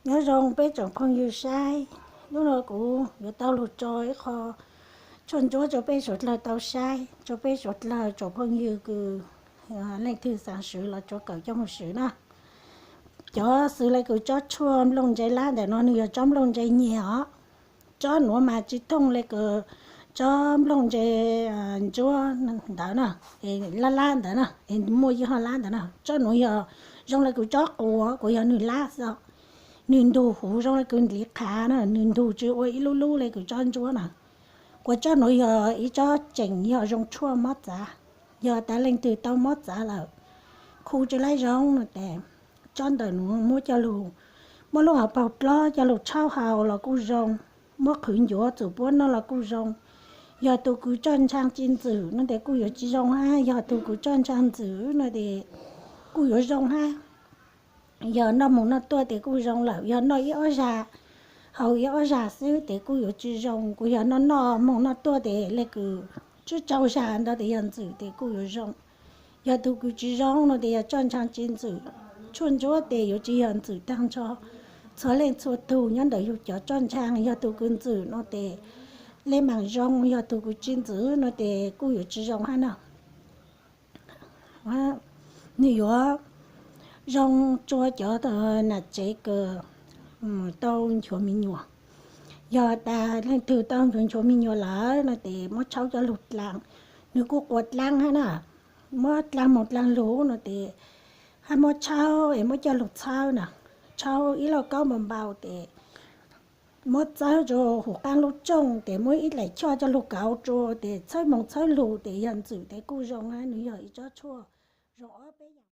Nyob zoo peb tsoom phooj ywg saib, hnub no kuv yuav tau los tso ib qho tshuaj ntsuab rau peb suav dlawg tau saib, rau peb suav dlawg tsoom phooj ywg kws leej twg xaav swv los tsuav kawm coj moog swv na. Cov xws le kws tsob tshuaj nplooj ntse lab ntawm no nwg yog tsob nplooj ntse nyiag os. Tsob nuav mas tsi thooj le kws tsob nplooj ntse ntsuab ntawd na, lab lab ntawd na, es muaj yij ho lab ntawd na. Tsob nuav yog zoo le kws tsob quas, kuas yog nwg lab xwb. Nwg ntug huv zoo le kws ntiv qhav na, nwg ntug tsi ua ib lub lub le kws tsob ntsuab na. Kuas tsob nuav yog ib tsob tseem yog zoo tshuaj mob txav. Yog tas leej twg tau mob txav lawm, khu tsi laib zoo no tes, tsob ntawm nuav muab coj lug, muab lub hauv paug dlob coj lug tshaub haus los kuj zoo, muab qhwv ncuav txug puab noj los kuj zoo. Yog tug kws tsoj ntshaa tsi ntxwm no tes kuj yuav tsi zoo hab, yog tug kws tsoj ntshaa ntxwm no tes kuj yuav zoo hab. Yog noj moog noj tuaj tes kuj zoo lawm, yog noj ib ob zag, haus ib ob zag xwb tes kuj yuav tsi zoo. Kuas yog noj noj moog noj tuaj tes le kws tsib rau zag ntawd tes yog ntxwm tes kuj yuav zoo. Yog tug kws tsi zoo no tes yog tsoj ntshaa tsi ntxwm. Tshuaj ntsuab tes yuav tsi yog ntxwm taag nrho. Txhua leej txhua tug nyob ntawm yug cov tsoj ntshaa yog tug kws ntxwm no tes le maam zoo, yog tug kws tsi ntxwm no tes kuj yuav tsi zoo hab na. Nwg yuav zoo tsua cov nam tsev kws tau nchuav me nyuam. Yog tas leej twg tau nchuav nchuav me nyuam lawm no tes muab tshaub coj lug dlaag, nwg kuj quas dlaab hab na. Muab dlaag moog dlaag lug no tes hab muab tshaub es muab coj lug txhawb na. Tshaub ib lauj kaub npau npau tes muab txawb rua huv qaab lub rooj tes muab ib daim choj coj lug kauv rua tes txhawb moog txhawb lug tes yog ntxwm tes kuj zoo hab. Nwg yog ib tsob tshuaj zoo ob peb yam.